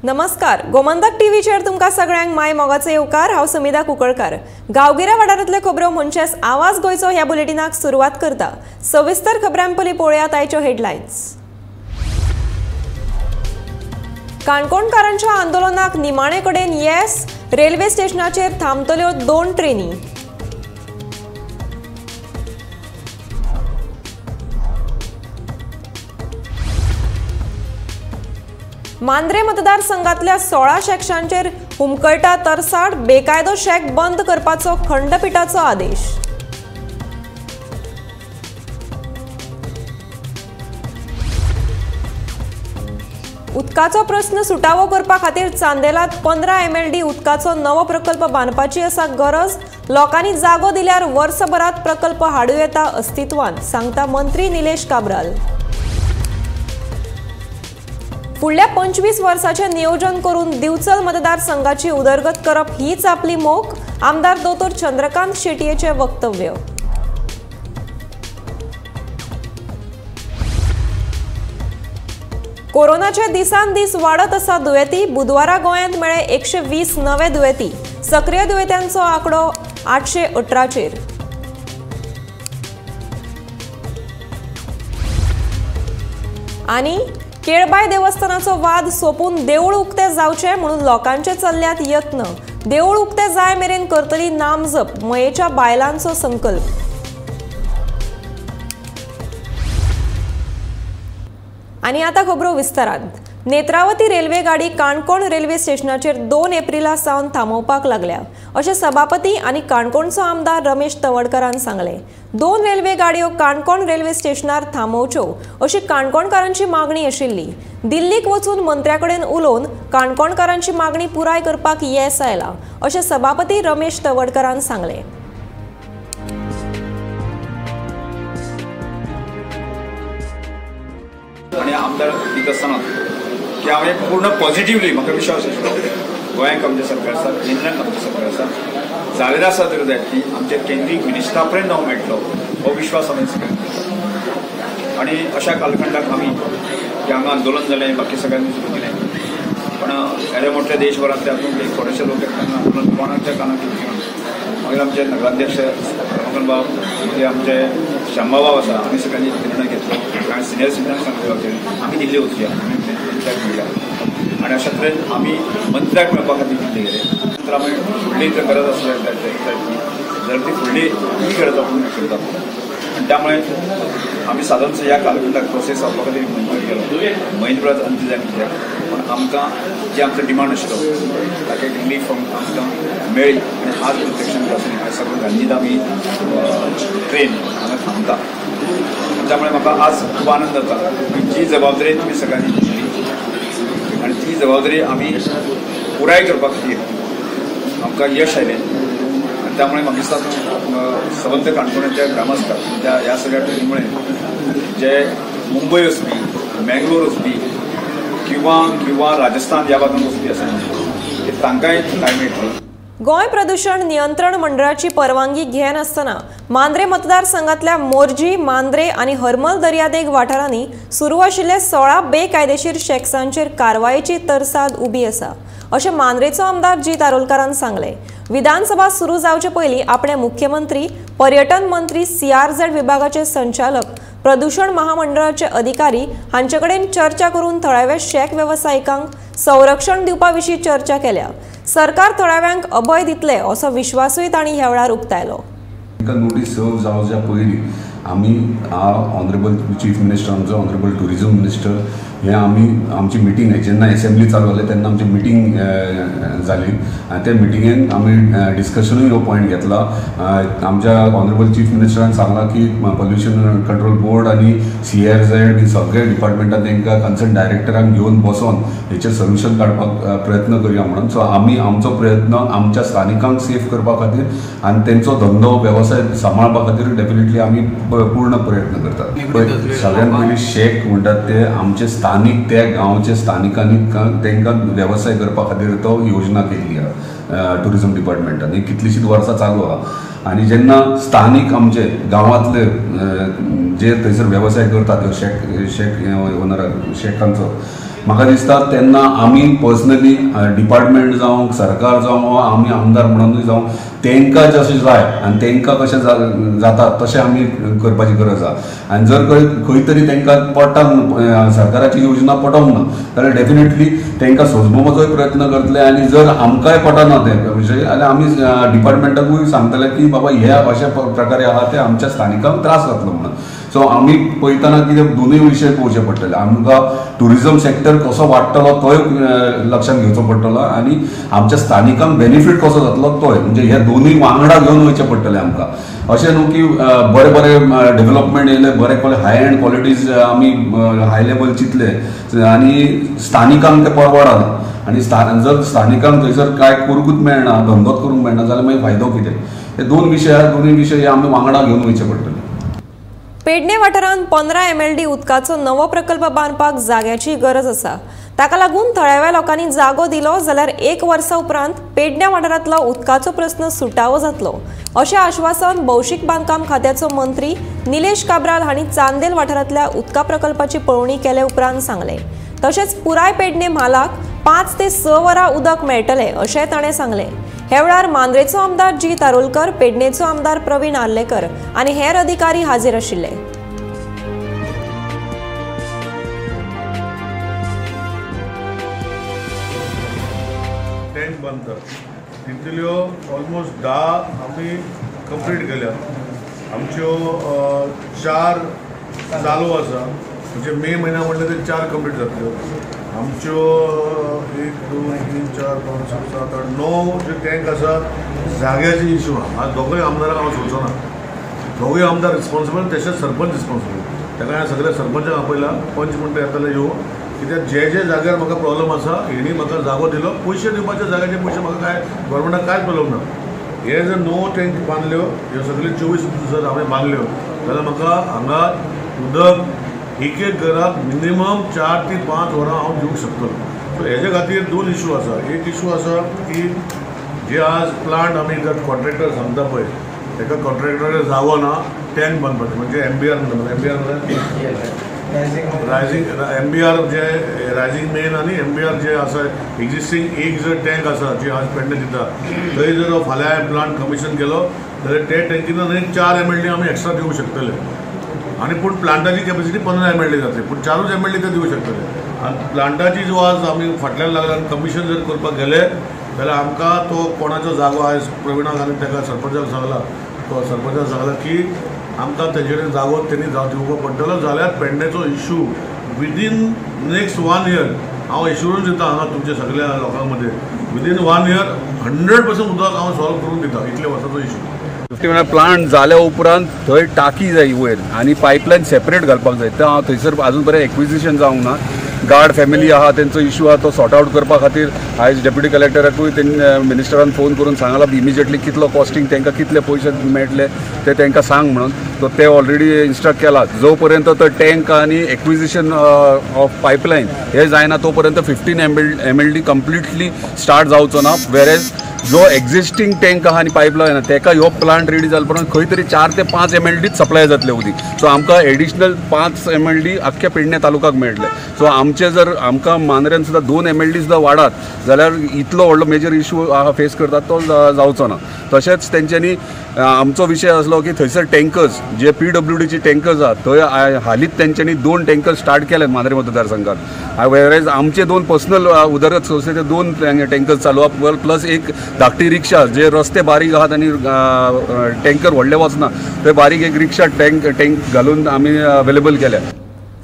नमस्कार, गोमंतक टीव्हीचेर तुमकां सगळ्यांक my मोगाचो येवकार. हांव सुमिधा कुंकळकर. गांवगिऱ्या वाठारांतल्यो खबरो म्हणचेच आवाज गोंयचो ह्या बुलेटिनाक सुरवात करता. सविस्तर खबरां पयलीं पळोवया आयच्यो हेडलायन्स. काणकोणकारांच्या आंदोलनाक निमाणे कडेन येस, रेल्वे स्टेशनाचेर थांबतल्यो 2 ट्रेनी. मांद्रे मतदारसंघातल्या 16 शॅक्सांचेर हुमकळटा तरसाड, बेकायदो शॅक बंद करपाचो खंडपिठाचो आदेश. उदकाचो प्रस्न सुटावो करपा खातीर चांदेलात 15 MLD उदकाचो नवो प्रकल्प बांदपाची आसा गरज. लोकांनी जागो दिल्यार वर्सभरात प्रकल्प हाडूं येता अस्तित्वांत, सांगता मंत्री निलेश काब्राल. फुडल्या 25 वर्साचें नियोजन करून दिवचल मतदारसंघाची उदरगत करप हीच आपली मोख, आमदार दोतोर चंद्रकांत शेटयेचें वक्तव्य. कोरोनाचे दिसान दीस वाडत आसा दुयेंती. बुधवारा गोंयांत मेळ्ळे 120 नवे दुयेंती. सक्रीय दुयेंत्यांचो आंकडो 818चेर. आनी केळबाय देवस्थानाचो वाद सोंपून देवूळ उक्ते जावचे म्हणून लोकांचे चल्ल्यात यत्न. देवूळ उक्ते जाय मेरेन करतली नामजप, मयेच्या बायलांचो संकल्प. आनी आतां खबरो विस्तारांत. नेत्रावती रेल्वे गाडी काणकोण रेल्वे स्टेशनाचेर 2 एप्रिला सावन थांबोवपाक लागल्या अशें सभापती आनी काणकोणचो आमदार रमेश तवडकरान सांगलें. 2 रेल्वे गाडयो काणकोण रेल्वे स्टेशनार थांबोवच्यो अशी काणकोणकारांची मागणी आशिल्ली. दिल्लीक वचून मंत्र्या कडेन उलोवन काणकोणकारांची मागणी पुराय करपाक येस आयला अशें सभापती रमेश तवडकरान सांगलें. आनी आमदार दीत आसतना की हांवें पूर्ण पॉझिटिवली म्हाका विश्वास आशिल्लो गोंयांक आमचें सरकार आसा, केंद्रांक आमचें सरकार आसा, जालें आसा तर जायत ती आमच्या केंद्रीय मिनिस्टरा पर्यंत हांव मेळटलो हो विश्वास हांवें सगळ्यांक दिलो. आनी अशा कालखंडाक आमी की हांगा आंदोलन जालें, बाकी सगळ्यांनी सुरू केलें, पण येदे मोठ्या देशभरांतले हातूंत एक थोडेशे लोक आंदोलन कोणाच्या कानाक घेवन मागीर आमचे नगराध्यक्ष रमाकांत बाब, मागीर आमचे शांबाबाब आसा, आमी सगळ्यांनी निर्णय घेतलो. कांय सिनियर सिटीजनांक सांगले आमी दिल्ली वचया, आमी मंत्र्याक मेळया आनी अशा तरेन आमी मंत्र्याक मेळपा खातीर दिल्ली गेले. नंतर आमी फुडली जर गरज आसली जाल्यार ती फुडली ही गरज आपूण करता. आनी त्यामुळे आमी सादारण ह्या कालखंडाक प्रोसेस जावपा खातीर म्हयनो गेलो, म्हयनभरात अंत जायना कित्याक, पण आमकां जे आमचो डिमांड आशिल्लो ताका एक रिलीफ आमकां मेळ्ळी. आनी आज प्रत्यक्षान आसून हांवें सगळं गांधीधाम ही ट्रेन हांगा थांबता. त्यामुळे म्हाका आज खूब आनंद जाता की जी जबाबदारी तुमी सगळ्यांनी दिली आनी ती जबाबदारी आमी पुराय करपा खातीर आमकां यश आयलें. आनी त्यामुळे म्हाका दिसता सबंद काणकोणाच्या ग्रामस्थाक त्या ह्या सगळ्या ट्रेनीमुळे जे मुंबय वचपी, मँगलोर वचपी किंवा किंवा राजस्थान ह्या भागांत वचपी आसा ते तांकांय काय मेळटली. गोंय प्रदूषण नियंत्रण मंडळाची परवानगी घेनासतना मांद्रे मतदारसंघातल्या मोरजी, मांद्रे आनी हरमल दर्यादेग वाठारांनी सुरू आशिल्ले 16 बेकायदेशीर शॅक्सांचेर कारवायेची तरसाद उबी आसा अशें मांद्रेचो आमदार जीत आरोलकारान सांगलें. विधानसभा सुरू जावचे पयलीं आपणे मुख्यमंत्री, पर्यटन मंत्री, CRZ विभागाचे संचालक, प्रदूषण महामंडळाचे अधिकारी हांचे कडेन चर्चा करून थळाव्या शॅक वेवसायिकांक संरक्षण दिवपा विशीं चर्चा केल्या. सरकार थळाव्यांक अभय दितले असो विश्वासूय तांणी ह्या वेळार उक्तायलो. नोटीस सर्व जावच्या पयलीं आमी ऑनरेबल चीफ मिनिस्टर, आमचो ऑनरेबल टुरिजम मिनिस्टर हे आमी आमची मिटींग जेन्ना एसेंब्ली चालू जाली तेन्ना आमची मिटींग जाली आनी त्या मिटिंगेन आमी डिस्कशनूय हो पॉयंट घेतला. आमच्या ऑनरेबल चीफ मिनिस्टरान सांगलां की पोल्युशन कंट्रोल बोर्ड आनी CRZ बी सगळे डिपार्टमेंटान तांकां कन्सर्न डायरेक्टरांक घेवन बसोन हेचेर सोल्युशन काडपाक प्रयत्न करया म्हणून. सो आमी आमचो प्रयत्न आमच्या स्थानिकांक सेफ करपा खातीर आनी तेंचो धंदो वेवसाय सांबाळपा खातीर डेफिनेटली आमी पूर्ण प्रयत्न करतात. सगळ्यात पयलीं शेक म्हणटात ते आमचे स्थानीक त्या गांवचे स्थानिकांनी तांकां वेवसाय करपा खातीर तो योजना केल्ली आहा टुरिजम डिपार्टमेंटान. ही कितलीशींच वर्सां चालू आहा आनी जेन्ना स्थानीक आमचे गांवांतले जे थंयसर वेवसाय करतात शेक शेक ओनर शेकांचो म्हाका दिसता तेन्ना आमी पर्सनली डिपार्टमेंट जावं सरकार जावं वा आमी आमदार म्हणूनय जावं तांकां जशें जाय आनी तांकां कशें जाता तशें आमी करपाची गरज आसा. आनी जर खंय तरी तांकां पडटा सरकाराची योजना पटोवंक ना जाल्यार डेफिनेटली तांकां सोजमोवपाचोय प्रयत्न करतले आनी जर आमकांय पटना तें विशय जाल्यार आमी डिपार्टमेंटाकूय सांगतले की बाबा हे अशा प्रकारे आहा ते आमच्या स्थानिकांक त्रास जातलो म्हणून. सो आमी पळयतना कितें दोनूय विशय पळोवचे पडटले, आमकां ट्युरिजम सेक्टर कसो वाडटलो तोय लक्षांत घेवचो पडटलो आनी आमच्या स्थानिकांक बेनिफीट कसो जातलो तोय, म्हणजे हे दोनूय वांगडा घेवन वयचें पडटलें आमकां. अशें न्हू की बरे बरे डेव्हलपमेंट येयले बरे हाय एंड क्वॉलिटीज आमी हाय लेवल चिंतले आनी स्थानिकांक तें परवडना आनी जर स्थानिकांक थंयसर कांय करूंकूच मेळना, धंदोच करूंक मेळना जाल्यार मागीर फायदो कितें? हे दोन विशय आहा, दोनूय विशय हे आमी वांगडा घेवन वयचे पडटले. पेडणे वाठारांत 15 MLD उदकाचो नवो प्रकल्प बांदपाक जाग्याची गरज आसा. ताका लागून थळाव्या लोकांनी जागो दिलो जाल्यार 1 वर्सा उपरांत पेडण्या वाठारांतलो उदकाचो प्रस्न सुटावो जातलो अशें आश्वासन भौशीक बांदकाम खात्याचो मंत्री निलेश काब्राल हांणी चांदेल वाठारांतल्या उदका प्रकल्पाची पळोवणी केले उपरांत सांगलें. तशेंच पुराय पेडणे म्हालाक 5 ते 6 वरां उदक मेळटलें अशेंय ताणें सांगलें. ह्या वेळार मांद्रेचो आमदार जी तारोलकर, पेडणेचो आमदार प्रवीण आर्लेकर आनी हेर अधिकारी हाजीर आशिल्ले. टँक बांदता तितल्यो ऑलमोस्ट 10 आमी कंप्लीट केल्या. आमच्यो 4 चालू आसा, म्हणजे मे म्हयन्या म्हणल्यार ते 4 कंप्लीट जातल्यो. आमच्यो 1 2 3 4 5 6 7 8 9 जे टँक आसा जाग्याची इशू आहा. आज दोगूय आमदारांक हांव सोडचो ना, दोगूय आमदार रिस्पॉन्सिबल तशेंच सरपंच रिस्पॉन्सिबल. ताका हांवें सगळ्या सरपंचांक आपयला, पंच म्हणटा येतले येवन, कित्याक जे जे जाग्यार म्हाका प्रॉब्लम आसा हेणी म्हाका जागो दिलो, पयशे दिवपाच्या जाग्याचे पयशे म्हाका कांय गव्हर्मेंटाक कांयच प्रॉब्लम ना. हे जर 9 टँक बांदल्यो, ह्यो सगळ्यो 24 जर हांवें बांदल्यो जाल्यार म्हाका हांगा उदक एक एक घराक मिनिमम 4 ते 5 वरां हांव दिवंक शकतलो. सो हेजे खातीर 2 इशू आसा. एक इशू आसा की जे आज प्लांट आमी जर कॉन्ट्रॅक्टर सांगता पळय ताका कॉन्ट्रॅक्टराक जागो ना टँक बांदपाचें, म्हणजे MBR म्हणटा, MBR म्हणल्यार रायजींग MBR जे रायजींग मेन आनी MBR जे आसा एक्झिस्टींग एक जर टँक आसा जे आज पेडणे दिता थंय जर फाल्यां प्लांट कमिशन केलो जाल्यार ते टँकीन एक 4 MLD आमी एक्स्ट्रा दिवंक शकतले. आनी पूण प्लांटाची कॅपेसिटी 15 MLD जातली, पूण 4ूच MLD ते दिवंक शकतले. आनी प्लांटाची जो आज आमी फाटल्यान लागले आनी कमिशन जर करपाक गेले जाल्यार आमकां तो कोणाचो जागो आयज प्रविणाक आनी ताका सरपंचाक सांगला, तो सरपंचाक सांगला की आमकां तेजे कडेन जागो तेणी दिवपाक पडटलो, जाल्यार पेडणेचो इशू विदीन नेक्स्ट 1 इयर हांव एश्युरन्स दिता हांगा तुमच्या सगळ्या लोकां मदें विदीन 1 इयर 100% उदक हांव सॉल्व करून दिता इतले वर्साचो इशू. 50 म्हळ्यार प्लांट जाल्या उपरांत थंय टाकी जाय वयर आनी पायपलायन सेपरेट घालपाक जाय. तर हांव थंयसर आजून पर्यंत एक्विजिशन जावंक ना. गार्ड फॅमिली आहा तेंचो इशू आहा तो सॉर्ट आवट करपा खातीर आयज डेप्युटी कलेक्टराकूय तेंच्या मिनिस्टरान फोन करून सांगला इमिजिएटली कितलो कॉस्टींग तांकां कितले पयशे मेळटले ते तांकां सांग म्हणून. सो ते ऑलरेडी इन्स्ट्रक्ट केला. जो पर्यंत तो टँक आनी एक्विजिशन ऑफ पायपलायन हे जायना तो पर्यंत 15 MLD completely start जावचो ना. वेरेज जो एक्झिस्टींग टँक आहा आनी पायपलायन आहा तेका ह्यो प्लांट रेडी जाले उपरांत खंय तरी 4 ते 5 MLDच सप्लाय जातले उदीक. सो आमकां एडिशनल 5 MLD आख्ख्या पेडणे तालुकाक मेळटले. सो आमचे जर आमकां मांद्र्यान सुद्दां 2 MLD सुद्दां वाडात जाल्यार इतलो व्हडलो मेजर इशू आहा फेस करतात तो जावचो ना. तशेंच तेंच्यांनी आमचो विशय आसलो की थंयसर टँकर्स जे PWDची टँकर्स आहा थंय हालींच तेंच्यांनी 2 टँकर्स स्टार्ट केले मांद्रे मतदारसंघात. वेरेज आमचे 2 पर्सनल उदरगत संस्थेचे 2 टँकर्स चालू आहा प्लस एक धाकटी रिक्षा जे रस्ते बारीक आहात आनी टँकर व्हडले वचना थंय बारीक एक रिक्षा टँक घालून आमी अवेलेबल केल्या.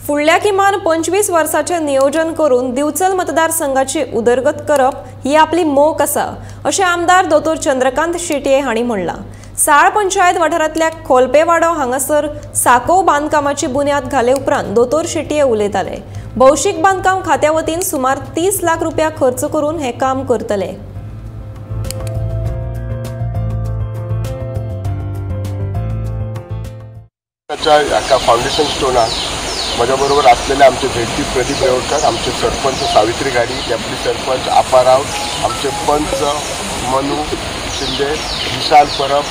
फुडल्या किमान 25 वर्साचें नियोजन करून दिवचल मतदारसंघाची उदरगत करप ही आपली मोख आसा अशें आमदार दोतोर चंद्रकांत शेटये हांणी म्हणलां. साळ पंचायत वाठारांतल्या खोलपेवाडो हांगासर साकोव बांदकामाची बुन्याद घाले उपरांत दोतोर शेटये उलयताले. भौशीक बांदकाम खात्या वतीन सुमार 30 लाख रुपया खर्च करून हें काम करतले. फाउंडेशन स्टोनाक म्हज्या बरोबर आसलेले आमचे झेडपी प्रदीप रेवडकर, आमचे सरपंच सावित्री घाडी, डेप्युटी सरपंच आपा राव, आमचे पंच मनू शिंदे, विशाल परब,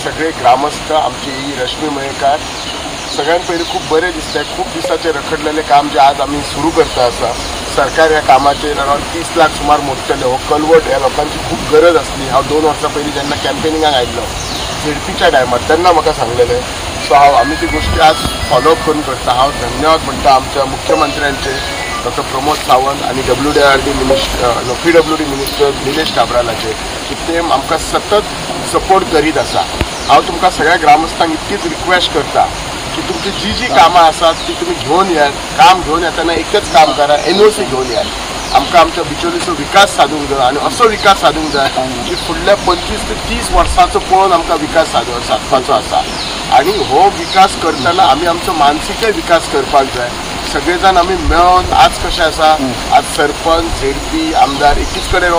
सगळे ग्रामस्थ, आमची ही रश्मी मयेकार, सगळ्यात पयलीं खूब बरें दिसता. खूब दिसाचें रखडलेलें काम जे आज आमी सुरू करता आसा. सरकार ह्या कामाचेर अरावंड 30 लाख सुमार मोडटले. हो कलवट ह्या लोकांची खूब गरज आसली. हांव 2 वर्सां पयलीं जेन्ना कॅम्पेनिंगाक आयिल्लो झेडपीच्या टायमार तेन्ना म्हाका सांगलेलें. सो हांव आमी ती गोश्टी आज फॉलोअप करून करता. हांव धन्यवाद म्हणटा आमच्या मुख्यमंत्र्यांचे डॉक्टर प्रमोद सावंत आनी WDRD minister PWD minister Nilesh काब्रालाचे की ते आमकां सतत सपोर्ट करीत आसा. हांव तुमकां सगळ्या ग्रामस्थांक इतकीच रिक्वेस्ट करता की तुमची जी जी कामां आसात ती तुमी घेवन येयात. काम घेवन येतना एकच काम करा, NOC घेवन येयात. आमकां आमच्या बिचोलीचो विकास सादूंक जाय आनी असो विकास सादूंक जाय की फुडल्या 25 ते 30 वर्सांचो पळोवन आमकां विकास सादपाचो आसा. आनी हो विकास करतना आमी आमचो मानसीकय विकास करपाक जाय. सगळे जाण आमी मेळोन आज कशें आसा, आज सरपंच, झेडपी, आमदार एकीच कडेन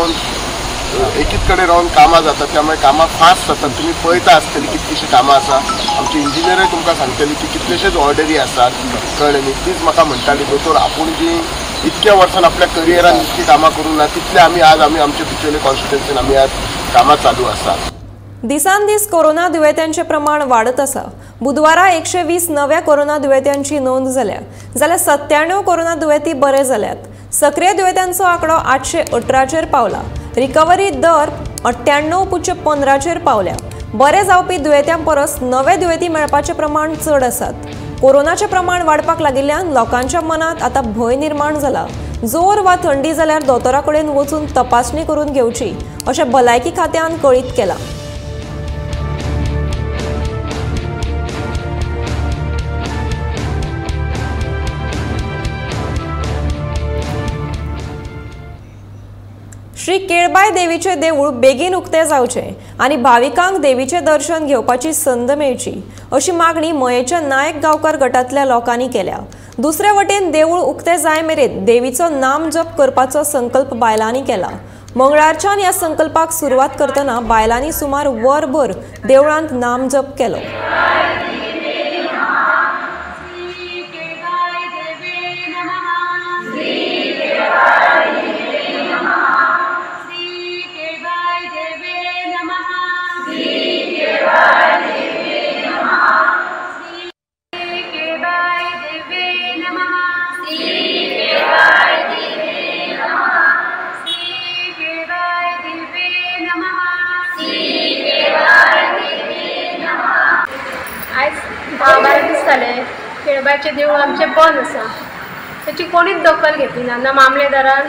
रावन कामां जातात, त्यामुळे कामां फास्ट जातात. तुमी पळयता आसतली कितलीशीं कामां आसा. आमचे इंजिनियरय तुमकां सांगतली की कितलेशेच ऑर्डरी आसात, कळ्ळें न्ही. तीच म्हाका म्हणटाली दोतोर, आपूण जी इतक्या वर्सान आपल्या करियरान जितकी कामां करूंक ना तितले आमी आज आमी आमच्या बिचोले कॉन्स्टिट्युएन्सीन आमी आज कामां चालू आसात. दिसान दीस कोरोना दुयेंत्यांचे प्रमाण वाडत आसा. बुधवारा 120 नव्या कोरोना दुयेंत्यांची नोंद जाल्या, जाल्यार 97 कोरोना दुयेंती बरे जाल्यात. सक्रिय दुयेंत्यांचो आंकडो 818चेर पावला. रिकव्हरी दर 98.15चेर पावल्या. बरे जावपी दुयेंत्यां परस नवे दुयेंती मेळपाचें प्रमाण चड आसात. कोरोनाचें प्रमाण वाडपाक लागिल्ल्यान लोकांच्या मनांत आतां भंय निर्माण जाला. जोर वा थंडी जाल्यार दोतोरा कडेन वचून तपासणी करून घेवची अशें भलायकी खात्यान कळीत केलां. श्री केळबाय देवीचे देवूळ बेगीन उक्ते जावचे आनी भाविकांक देवीचे दर्शन घेवपाची संद मेळची अशी मागणी मयेच्या नायक गांवकार गटांतल्या लोकांनी केल्या. दुसरे वटेन देवूळ उक्ते जाय मेरेन देवीचो नाम जप करपाचो संकल्प बायलांनी केला. मंगळारच्यान ह्या संकल्पाक सुरवात करतना बायलांनी सुमार वरभर देवळांत नाम जप केलो. केळबायचें देवूळ आमचें बंद आसा, तेची कोणीच दखल घेतली ना, ना मामलेदारान,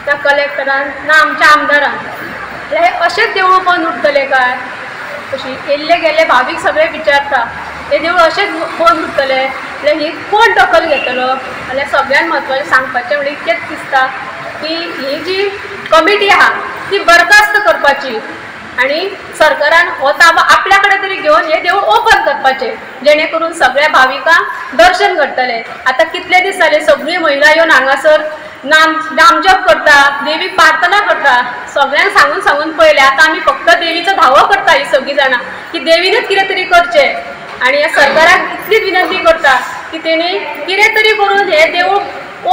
ना कलेक्टरान, ना आमच्या आमदारान. हे अशेंच देवूळ बंद उरतलें काय? अशी येयल्ले गेल्ले भावीक सगळे विचारता हे देवूळ अशेंच बंद उरतलें जाल्यार ही कोण दखल घेतलो? जाल्यार सगळ्यांत म्हत्वाचें सांगपाचें म्हणजे इतकेंच दिसता की ही जी कमिटी आहा ती बरखास्त करपाची आनी सरकारान हो ताबो आपल्या कडेन तरी घेवन हे देवूळ ओपन करपाचें, जेणे करून सगळ्या भाविकांक दर्शन घडटलें. आतां कितले दीस जाले सगळी महिला येवन हांगासर नामजप करता, देवीक प्रार्थना करता. सगळ्यांक सांगून सांगून पळयलें, आतां आमी फक्त देवीचो धावो करता ही सगळीं जाणां की देवीनूच कितें तरी करचें. आनी ह्या सरकाराक इतलीच विनंती करता की तेणी कितें तरी करून हें देवूळ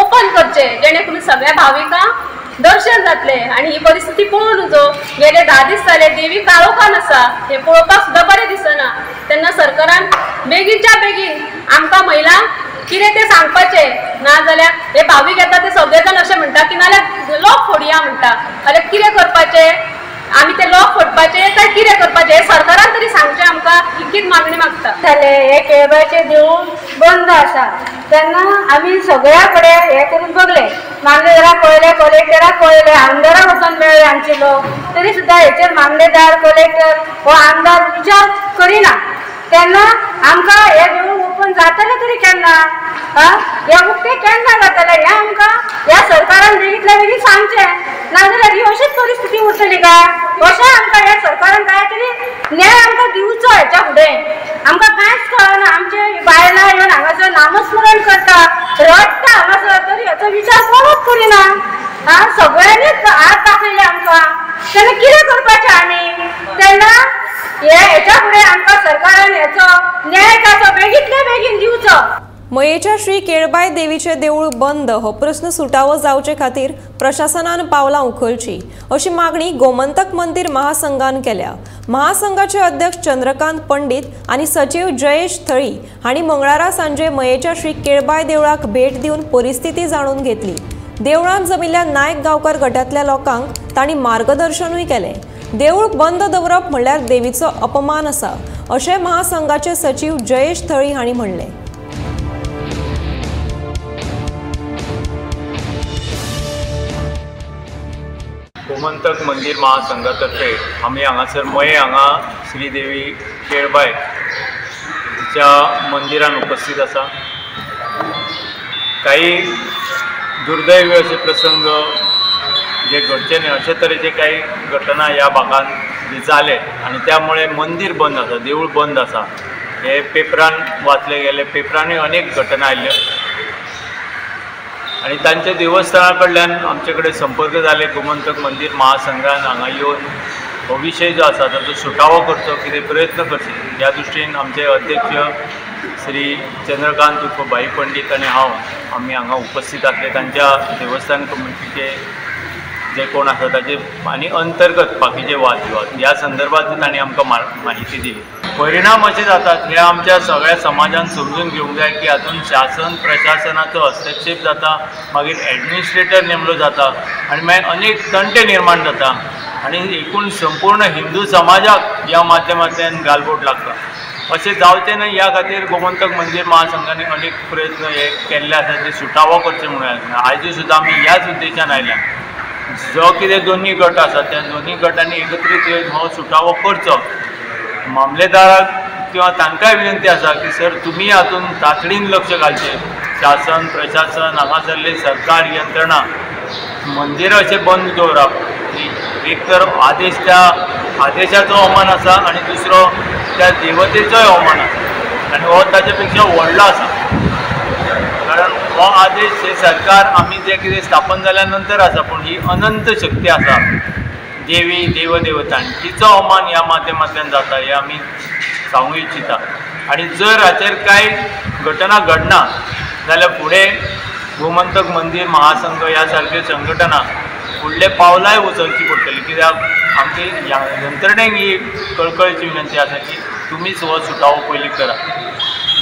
ओपन करचें, जेणे करून सगळ्या भाविकांक दर्शन जातलें. आनी ही परिस्थिती पळोवन नजो, गेले 10 दीस जाले देवी काळोखान आसा, हें पळोवपाक सुद्दां बरें दिसना. तेन्ना सरकारान बेगीनच्या बेगीन आमकां महिलांक कितें तें सांगपाचें, नाजाल्यार हे भावीक येता ते सगळे जाण अशें म्हणटा की नाजाल्यार लोक फोडया म्हणटा. जाल्यार कितें करपाचें आमी? ते लोक फोडपाचें काय कितें करपाचें हें सरकारान तरी सांगचें आमकां, इतकीच मागणी मागता. जालें हें केळबायचें देवूळ बंद आसा तेन्ना आमी सगळ्या कडेन हें करून बगले, मामलेदाराक कळयलें, कलेक्टराक कळयलें, आमदाराक वचोन मेळ्ळे आमचे लोक, तरी सुद्दां हेचेर मामलेदार, कलेक्टर हो आमदार विचार करिना. तेन्ना आमकां हें देवूळ ओपन जातलें तरी केन्ना? आं, हें उक्तें केन्ना जातलें हें आमकां ह्या सरकारान बेगींतल्या बेगीन सांगचें, नाजाल्यार ही अशीच परिस्थिती उरतली काय? अशें आमकां ह्या सरकारान काय तरी न्याय आमकां दिवचो. हेच्या फुडें आमकां कांयच कळना. आमचे बायलां येवन हांगासर नामस्मरण करता, रडटा हांगासर, तरी हेचो विचार कोणूच करिना. आं, सगळ्यांनीच हात दाखयले आमकां, तेन्ना कितें करपाचें आमी? तेन्ना हे हेच्या फुडें आमकां सरकारान हेचो न्याय ताचो बेगींतल्या बेगीन दिवचो. मयेच्या श्री केळबाय देवीचे देवूळ बंद हो प्रश्न सुटावो जावचे खातीर प्रशासनान पावलां उखलची अशी मागणी गोमंतक मंदिर महासंघान केल्या. महासंघाचे अध्यक्ष चंद्रकांत पंडित आनी सचिव जयेश थळी हांणी मंगळारा सांजे मयेच्या श्री केळबाय देवळाक भेट दिवन परिस्थिती जाणून घेतली. देवळांत जमिल्ल्या नायक गांवकर गटांतल्या लोकांक तांणी मार्गदर्शनूय केलें. देवूळ बंद दवरप म्हणल्यार देवीचो अपमान आसा अशें महासंघाचे सचीव जयेश थळी हांणी म्हणलें. गोमंतक मंदिर महासंघातर्फे आमी हांगासर मये हांगा श्रीदेवी केळबाय तिच्या मंदिरान उपस्थित आसा. काही दुर्दैवी असे प्रसंग जे घडचे न्हय अशे तरेचे काही घटना ह्या भागान जे जाले आनी त्यामुळे मंदिर बंद आसा, देवूळ बंद आसा हे पेपरान वाचले गेले. पेपरांनी अनेक घटना आयल्यो आनी तांच्या देवस्थाना कडल्यान आमचे कडेन संपर्क जाले. गोमंतक मंदिर महासंघान हांगा येवन हो विशय जो आसा ताचो सुटावो करचो, कितें प्रयत्न करचे ह्या दृश्टीन आमचे अध्यक्ष श्री चंद्रकांत उर्फ भाई पंडीत आनी हांव आमी हांगा उपस्थित आसले. तांच्या देवस्थान कमिटीचे जे कोण आसा ताचे आनी अंतर्गत बाकीचे वादविवाद ह्या संदर्भात तांणी आमकां माहिती दिली. परिणाम अशे जातात हे आमच्या सगळ्या समाजान समजून घेवंक जाय की हातूंत शासन प्रशासनाचो हस्तक्षेप जाता, मागीर एडमिनिस्ट्रेटर नेमलो जाता आनी मागीर अनेक तंटे निर्माण जाता आनी एकूण संपूर्ण हिंदू समाजाक ह्या माध्यमांतल्यान गालबोट लागता. अशें जावचें न्हय ह्या खातीर गोमंतक मंदिर महासंघाने अनेक प्रयत्न हे केल्ले आसा ते सुटावो करचे म्हणून आयजूय सुद्दां आमी ह्याच उद्देशान आयल्या. जो कितें दोनूय गट आसा त्या दोनूय गटांनी एकत्रीत येवन हो सुटावो करचो. मामलेदाराक किंवा तांकांय विनंती आसा की सर तुमी हातूंत तातडीन लक्ष घालचें. शासन प्रशासन हांगासरले सरकार यंत्रणा मंदिरां अशें बंद दवरप एक तर आदेश त्या आदेशाचो अवमान आसा आनी दुसरो त्या देवतेचोय अवमान आसा आनी हो ताचे पेक्षा व्हडलो आसा. कारण हो आदेश हे सरकार आमी जे कितें स्थापन जाल्या नंतर आसा, पूण ही अनंत शक्ती आसा देवी देवदेवता आनी तिचो अवमान ह्या माध्यमांतल्यान जाता हें आमी सांगू इच्छिता. आनी जर हाचेर कांय घटना घडना जाल्यार फुडें गोमंतक मंदिर महासंघ ह्या सारक्यो संघटना फुडले पावलांय उचलची पडटली. कित्याक आमची यंत्रणेक ही कळकळीची विनंती आसा की तुमीच हो सुटावो पयलीं करा,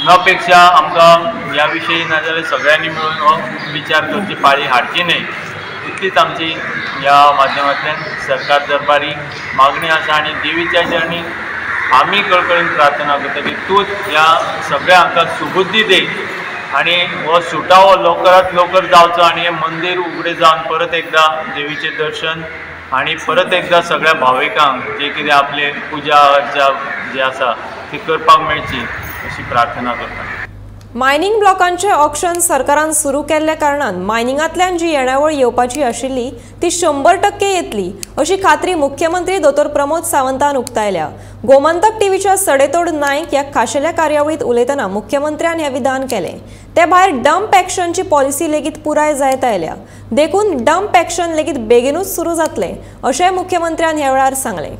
न पेक्षा आमकां ह्या विशयी नाजाल्यार सगळ्यांनी मेळून हो विचार करची पाळी हाडची न्हय इतलीच आमची ह्या माध्यमांतल्यान सरकार दरबारी मागणी आसा. आनी देवीच्या चरणी आमी कळकळीन प्रार्थना करता की तूंच ह्या सगळ्या आमकां सुबुद्धी दी आनी हो सुटावो लवकरात लवकर जावचो आनी हें मंदीर उगडें जावन परत एकदां देवीचें दर्शन आनी परत एकदां सगळ्या भाविकांक जे कितें आपले पुजा अर्चा जी आसा ती करपाक मेळची अशी प्रार्थना करता. मायनिंग ब्लॉकांचे ऑक्शन सरकारान सुरू केल्ल्या कारणान मायनिंगांतल्यान जी येणावळ येवपाची आशिल्ली ती 100% येतली अशी खात्री मुख्यमंत्री दोतोर प्रमोद सावंतान उक्तायल्या. गोमंतक टीव्हीच्या सडेतोड नायक ह्या खाशेल्या कार्यावळीत उलयतना मुख्यमंत्र्यान हें विधान केलें. ते भायर डंप एक्शनची पॉलिसी लेगीत पुराय जायत आयल्या, देखून डंप एक्शन लेगीत बेगीनूच सुरू जातलें अशें मुख्यमंत्र्यान ह्या वेळार सांगलें.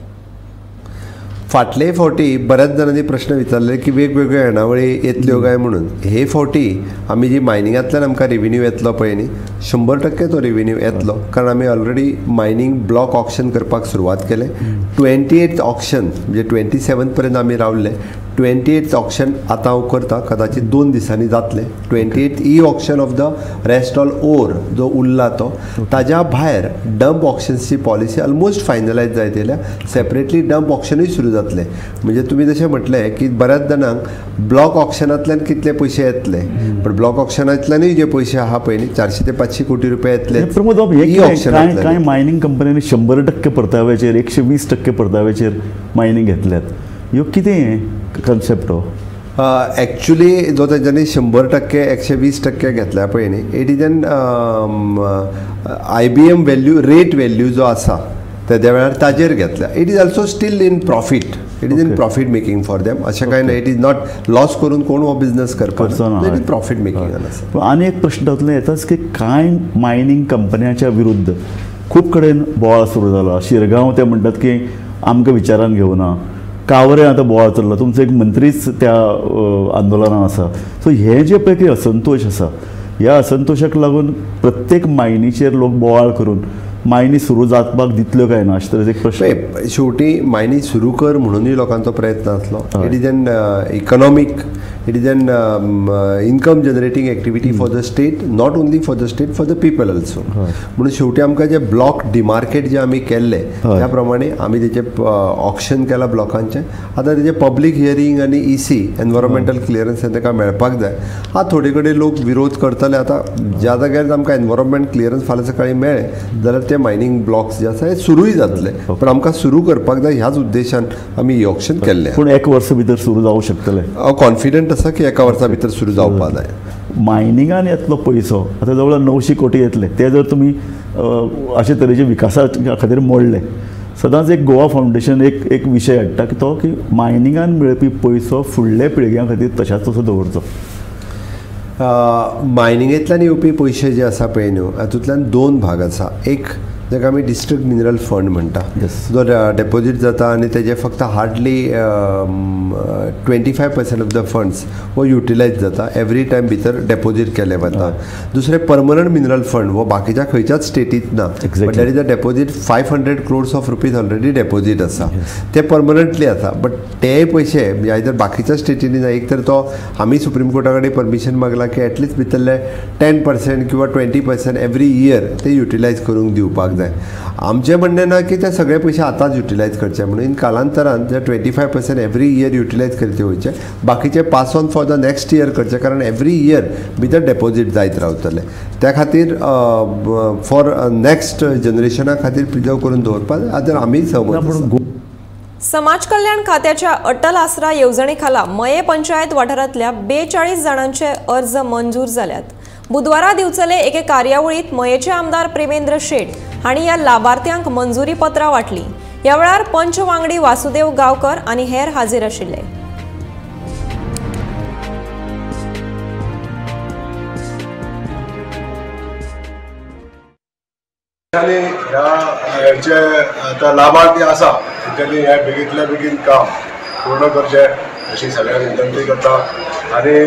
फाटले फावटी बऱ्याच जाणांनी प्रश्न विचारले की वेगवेगळ्यो येणावळी येतल्यो काय म्हणून. हे फावटी आमी जी मायनिंगांतल्यान आमकां रेविन्यू येतलो पळय न्ही, 100% तो रेविन्यू येतलो, कारण आमी ऑलरेडी मायनींग ब्लॉक ऑक्शन करपाक सुरवात केले. 28 ऑक्शन म्हणजे 27 पर्यंत आमी रावले. 28 ऑक्शन आतां हांव करता, कदाचित 2 दिसांनी जातलें. 28 e auction of the rest all ore जो उरला तो, ताज्या भायर डंप ऑक्शन्सची पॉलिसी ऑलमोस्ट फायनलायज जायत येयल्या. सेपरेटली डंप ऑक्शनूय सुरू जातलें. म्हणजे तुमी जशें म्हटलें की बऱ्याच जाणांक ब्लॉक ऑक्शनांतल्यान कितले पयशे येतले, पण ब्लॉक ऑक्शनांतल्यानूय जे पयशे आहा पळय न्ही 400 ते 500 कोटी रुपया येतले. प्रमोद बाब, हे कांय मायनिंग कंपन्यांनी 100% परताव्याचेर 120% परताव्याचेर मायनिंग घेतल्यात, ह्यो कितें कॉन्सेप्ट हो? एक्चुली जो तेंच्यांनी 100% 120% घेतल्या पळय न्ही, it is an IBM value rate value जो आसा तेद्या वेळार ताजेर घेतल्या. It is also still in profit, it is in profit making for them. अशें कांय ना, it is not loss करून कोण हो बिजनस करपाक, it is profit making आसा. आनी एक प्रश्न तातूंतल्यान येताच की कांय मायनिंग कंपन्यांच्या विरुद्ध खूब कडेन बोवाळ सुरू जाला. शिरगांव ते म्हणटात की आमकां विचारान घेवना, कावरे आतां बोवाळ चल्ला, तुमचो एक मंत्रीच त्या आंदोलनान आसा. सो हें जें पळय की असंतोश आसा, ह्या असंतोशाक लागून प्रत्येक मायनीचेर लोक बोवाळ करून मायनी सुरू जावपाक दितल्यो काय ना अशें तरेचो एक प्रश्न. शेवटी मायनी सुरू कर म्हणूनय लोकांचो प्रयत्न आसलो. It is an economic It is an income generating activity for the state, not only for the state, for the people also. म्हणून शेवटी आमकां जे ब्लॉक डिमार्केट जे आमी केल्ले त्या प्रमाणे आमी तेचे ऑक्शन केला ब्लॉकांचे. आतां तेजे पब्लीक हियरींग आनी EC environmental clearance हें ताका मेळपाक जाय. आतां थोडे कडेन लोक विरोध करतले. आतां ज्या जाग्यार आमकां एनवायरमेंट क्लियरन्स फाल्यां सकाळीं मेळ्ळें जाल्यार ते मायनींग ब्लॉक्स जे आसा हे सुरूय जातले, पण आमकां सुरू करपाक जाय ह्याच उद्देशान आमी ही ऑक्शन केल्लें. पूण एक वर्सा भितर सुरू जावंक शकतलें? हांव कॉन्फिडंट आसा की एका वर्सा भितर सुरू जावपाक जाय. मायनिंगान येतलो पयसो आतां जवळ 900 कोटी येतले, ते जर तुमी अशे तरेचे विकासा खातीर मोडले, सदांच एक गोवा फावंडेशन एक विशय हाडटा की तो की मायनिंगान मेळपी पयसो फुडल्या पिळग्यां खातीर तशाच तसो दवरचो. मायनिंगेंतल्यान येवपी पयशे जे आसा पळय न्हू, हातूंतल्यान दोन भाग आसा. एक जाका आमी डिस्ट्रिक्ट मिनरल फंड म्हणटा, जो डेपोजीट जाता आनी तेजे फक्त हार्डली 25% ऑफ the funds हो युटिलायज जाता, एवरी टायम भितर डेपोजीट केले वता. दुसरें परमनंट मिनरल फंड हो बाकीच्या खंयच्याच स्टेटीत ना, but there is a deposit 500 crores of rupees already deposit आसा, ते परमनंटली आसा. बट ते पयशे आयदर बाकीच्या स्टेटींनी ना, एक तर तो आमी सुप्रीम कोर्टा कडेन परमिशन मागला की एटलिस्ट भितरले 10% किंवा 20% एवरी इयर ते युटिलायज करूंक दिवपाक जाय. आमचें म्हणणें ना की ते सगळे पयशे आतांच युटिलायज करचे म्हणून, कालांतरान जे 25% एवरी इयर युटिलायज करचे वयचे, बाकीचे pass on for the next year करचे, कारण एवरी इयर भितर डेपोजीट जायत रावतले. त्या खातीर फॉर नेक्स्ट जनरेशना खातीर प्रिजर्व करून दवरपाक आतां आमी सहमत. समाज कल्याण खात्याच्या अटल आसरा येवजणेखाला मये पंचायत वाठारांतल्या 42 जाणांचे अर्ज मंजूर जाल्यात. बुधवारा दिवचले एके कार्यावळीत मयेचे आमदार प्रेमेंद्र शेट हांणी ह्या लाभार्थ्यांक मंजुरी पत्रां वांटली. ह्या वेळार पंच वांगडी वासुदेव गांवकर आनी हेर हाजीर आशिल्ले. ह्या जे आतां लाभार्थी आसा तेंच्यांनी हें बेगींतल्या बेगीन काम पूर्ण करचें अशी सगळ्यांक विनंती करता. आनी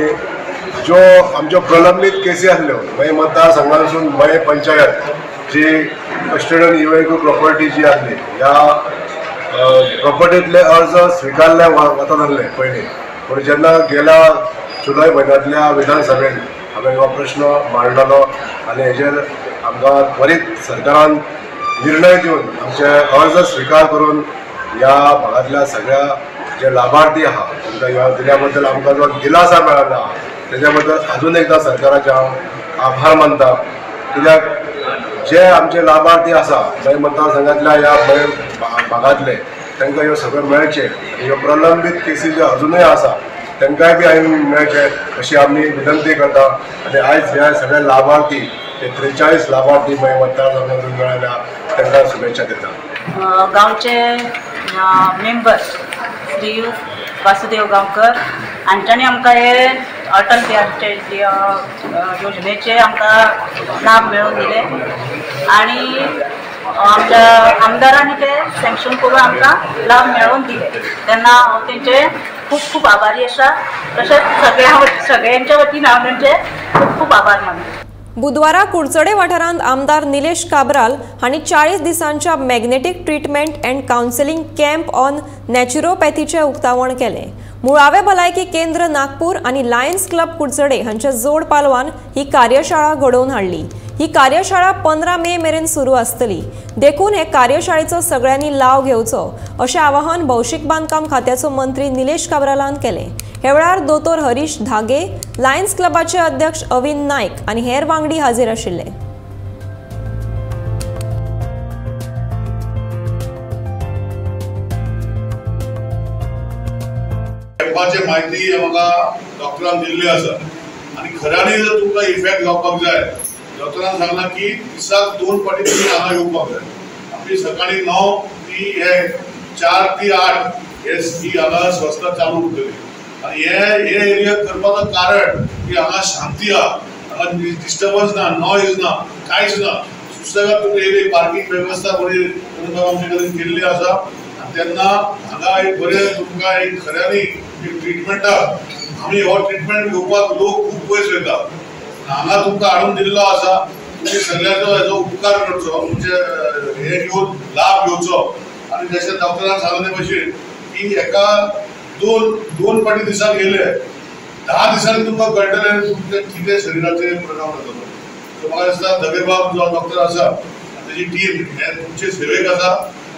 ज्यो आमच्यो प्रलंबीत केसी आसल्यो मये मतदारसंघांतसून मये पंचायत जी कस्टडियन इवेक्यू प्रॉपर्टी जी आसली, ह्या प्रॉपर्टींतले अर्ज स्विकारले वता नासले पयलीं, पूण जेन्ना गेल्या जुलय म्हयन्यांतल्या विधानसभेन हांवें हो प्रश्न मांडलेलो आनी हेजेर आमकां त्वरीत सरकारान निर्णय दिवन आमचे अर्ज स्विकार करून ह्या भागांतल्या सगळ्या जे लाभार्थी आहा तांकां ह्या दिल्या बद्दल आमकां जो दिलासा मेळ्ळा तेज्या बद्दल अजून एकदां सरकाराचे हांव आभार मानता. कित्याक जे आमचे लाभार्थी आसा मये मतदारसंघांतल्या ह्या मये भागांतले तांकां ह्यो सगळ्यो मेळचे, ह्यो प्रलंबीत केसी ज्यो अजुनूय आसा तांकांय बी हांवें मेळचे अशी आमी विनंती करता. आनी आयज ह्या सगळ्या लाभार्थी ते 43 लाभार्थी मये मतदारसंघातून मेळ्ळ्या तांकां शुभेच्छा दिता. गांवचे मेंबर श्रीयुत वासुदेव गांवकर हांच्यांनी आमकां हे अटल बिहारचे योजनेचे आमकां लाभ मेळोवन दिले आनी आमच्या आमदारांनी ते सँक्शन करून आमकां लाभ मेळोवन दिले, तेन्ना हांव तेंचे खूब खूब आभारी आसा. तशेंच सगळ्यांच्या वतीन हांव तेंचे खूब खूब आभार मानता. बुधवारा कुडचडे वाठारांत आमदार निलेश काब्राल हांणी 40 दिसांच्या magnetic treatment and counselling camp on नॅचरोपॅथीचें उक्तावण केलें. मुळावे भलायकी केंद्र नागपूर आनी लायन्स क्लब कुडचडे हांच्या जोड पालवान ही कार्यशाळा घडोवन हाडली. ही कार्यशाळा 15 मे मेरेन सुरू आसतली, देखून हे कार्यशाळेचो सगळ्यांनी लाव घेवचो अशें आवाहन भौशीक बांदकाम खात्याचो मंत्री निलेश काब्रालान केलें. ह्या वेळार दोतोर हरीश धागे, लायन्स क्लबाचे अध्यक्ष अविन नायक आनी हेर वांगडी हाजीर आशिल्ले. कॅम्पाची म्हायती म्हाका डॉक्टरान दिल्ली आसा आनी खऱ्यांनी जर तुमकां इफेक्ट जावपाक जाय, डॉक्टरान सांगलां की दिसाक 2 फावटी तुमी हांगा येवपाक जाय. आमी सकाळीं 9 ती हे 4 ते 8 हे ही हांगा संस्था चालू उरतली. आनी हे एरिया करपाचो कारण की हांगा शांती आहा, हांगा डिस्टर्बन्स ना, नॉयज ना, कांयच ना. सुसेगाद तुमकां एरिया पार्किंग वेवस्था बरी आमचे कडेन केल्ली आसा आनी तेन्ना हांगा एक बरें तुमकां एक खऱ्यांनी एक ट्रिटमेंटाक आमी हो ट्रिटमेंट घेवपाक लोक खूब पयस वयता. हांगा तुमकां हाडून दिल्लो आसा, तुमी सगळ्यांचो हेजो उपकार करचो, तुमचे हे घेवन लाभ घेवचो. आनी जशें डॉक्टरान सांगले भशेन की एका दोन फावटी दिसाक येयले 10 दिसांनी तुमकां कळटलें तुमचें कितें शरिराचेर परिणाम जातलो. सो म्हाका दिसता दगेबाब जो डॉक्टर आसा तेजी टीम हे तुमचे सेवेक आसा.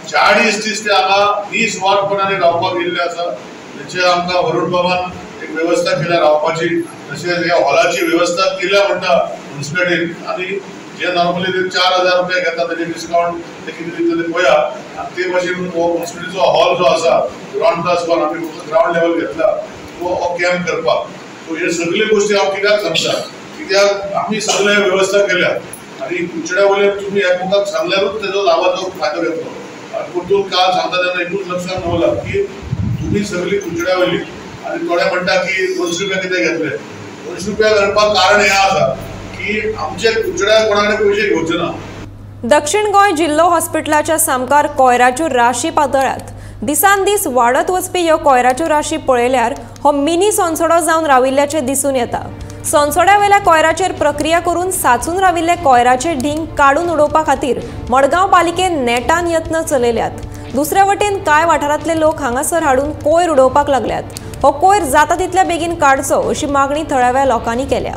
40 दीस ते हांगा निस्वार्थपणाने रावपाक येयल्ले आसा. तेचे आमकां वरुण बाबान एक वेवस्था केल्या रावपाची, तशेंच ह्या हॉलाची वेवस्था केल्या म्हणटा म्युनिसिपालिटीन. आनी जे नॉर्मली ते 4000 रुपया घेता तेजे डिस्कावंट ते कितें दितले पळया. आनी ते भाशेन हो म्युनिसिपालिटीचो हॉल जो आसा ग्रावंड प्लस 1 आमी फक्त ग्रावंड लेवल घेतला तो हो कॅम्प करपाक. सो हे सगळे गोश्टी हांव कित्याक सांगता, कित्याक आमी सगळे वेवस्था केल्या आनी कुंचड्या वयल्यान तुमी एकमेकांक सांगल्यारूच तेजो लावाचो फायदो घेतलो. आनी परतून काल सांगता तेन्ना एकूच लक्षात दवरला की तुमी सगळी कुंचड्या वयली आनी थोडे म्हणटा की 200 रुपया कितें घेतले. 200 रुपया करपाक कारण हें आसा की आमचे कुंचड्या कोणा कडेन पयशे घेवचे ना. दक्षिण गोंय जिल्लो हॉस्पिटलाच्या सामकार कोयराच्यो राशी पातळ्यात. दिसान दीस वाडत वचपी ह्यो कोयराच्यो राशी पळयल्यार हो मिनी सोनसोडो जावन राविल्ल्याचें दिसून येता. सोनसोड्या वयल्या कोयराचेर प्रक्रिया करून साचून राविल्ले कोयराचे ढींग काडून उडोवपा खातीर मडगांव पालिकेन नेटान यत्न चलयल्यात. दुसऱ्या वटेन कांय वाठारांतले लोक हांगासर हाडून कोयर उडोवपाक लागल्यात. हो कोयर जाता तितल्या बेगीन काडचो अशी मागणी थळाव्या लोकांनी केल्या.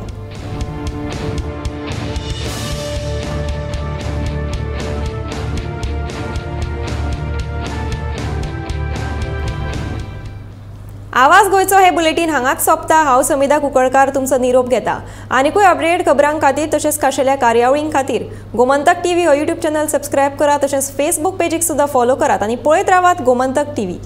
आवाज गोंयचो हे बुलेटीन हांगाच सोंपता. हांव समिधा कुंकळकार तुमचो निरोप घेता. आनिकूय अपडेट खबरां खातीर तशेंच खाशेल्या कार्यावळीं खातीर गोमंतक टीव्ही हो यूट्यूब चॅनल सबस्क्रायब करा, तशेंच फेसबूक पेजीक सुद्दां फॉलो करात आनी पळयत रावात गोमंतक टीव्ही.